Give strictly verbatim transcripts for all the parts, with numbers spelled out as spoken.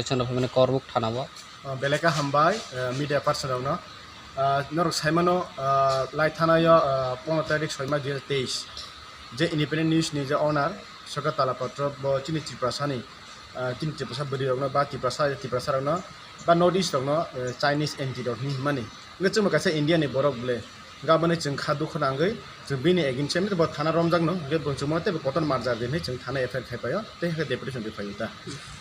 Chwngno phaimani Korbuk thanao. Ah, belai khe hambai, ah, media person rokno. Ah, norok saimano, ah, lai thanaio, ah, pondro tarik soi mas dui hajar teis je Independent News ni je owner Sokha Talapatro bo chini Tiprasani, ah, chini Tiprasa bwrwi rokno ba Tiprasa, Tiprasa rokno ba North East rokno, eh, Chinese anti rok hinwi himani. Hwnkhe chwngbo kaisa India ni borok bole. Hwnkhe aboni chwng kha dukhu nangwi chwng bini against se bo thana romjakno, hwnkhe bo chwngno teibo kotor marjar di hinwi chwng thana F I R khai paio, tei hwnkhe deputation rwi phaio ta.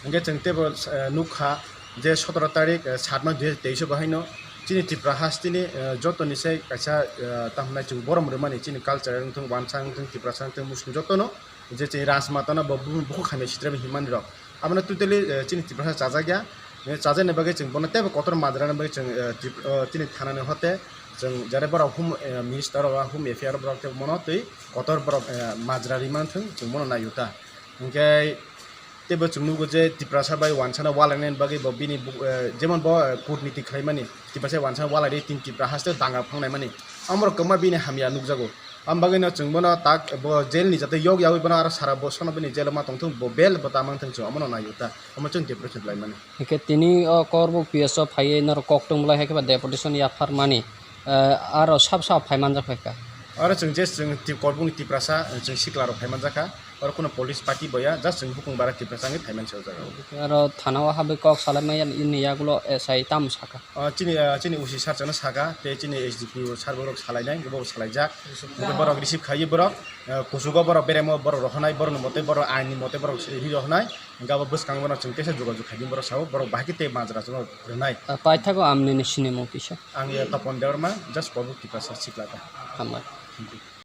Hwnkhe chwng teibo, eh, nukha je sotoro tarik, eh, sat mas dui hajar teis o bahaino chini Tripura hasteni, eh, jotoni se kaisa, eh, tamo hwnai chwng borom rwmani chini culture wngthung, wansa wngthung, Tiprasa wngthung, Muslim jotono je chini rajmatano bo bu-, bukhuk hamya sitrami hinmani rok. Abono totally, eh, chini Tiprasa chajakya. Eh, chajakni bagwi chwng bono teibo kotor majrani bagwi chwng, eh, Trip-, eh, chini thanani hote chwng jare borok home, eh, minister rok, home affair borok tei bono twi kotor borok, eh, majra ri manthung chwng bono naio ta. Hwnkhe teibo chwng nugo je Tiprasa bai wansano walainani bagwi bo bini bu-, eh, jemon bo, eh, kutniti khlaimani, Tiprasa wansano walai ri tin Tipra haste danga phangnaimani. Amorok kwbangma bini hamya nukjago. Am bagwino chwng bono tak bo jail ni jate yok yawi bono aro sara bosongno bini jail o ma tongthung, bo bail bo ta manthung chwng omono naio ta, omo chwng depression laimani. Hwnkhe tini o Korbuk P S o phaiwi norok koktwng bolai hai khe ba deputation yapharmani, eh, aro sab sab phai manjak phaikha. Aro chwng je chwng ti-, Korbukni Tiprasa, chwng sikla rok phai manjakha, oro kuno police party boya, just chwng bukung bara Tiprasa wngwi phai manse o jaga o. Aro thana o habwi kok salaimaya ni yagulo S I tamo sakha. Ah, chini, ah, chini O C sir chano saka, tei chini S D P O sir borok salainai, borok salaijak. Hwnkhe borok receive khaiwi borok, ah, kuchugo borok beremo borok rohonai, borokni mote borok ain ni mote borok ri rohonai. Hwnkhe abo bwskango bono chwng teisa jogajog khaidi borok sao, borok bahai khe tei majra chwngno rwnai. Ah, paithago amnini sinimung kisa. Ang ya Topon Debbarma, just Korbuk Tiprasa sikla ta. Hambai. Thank you.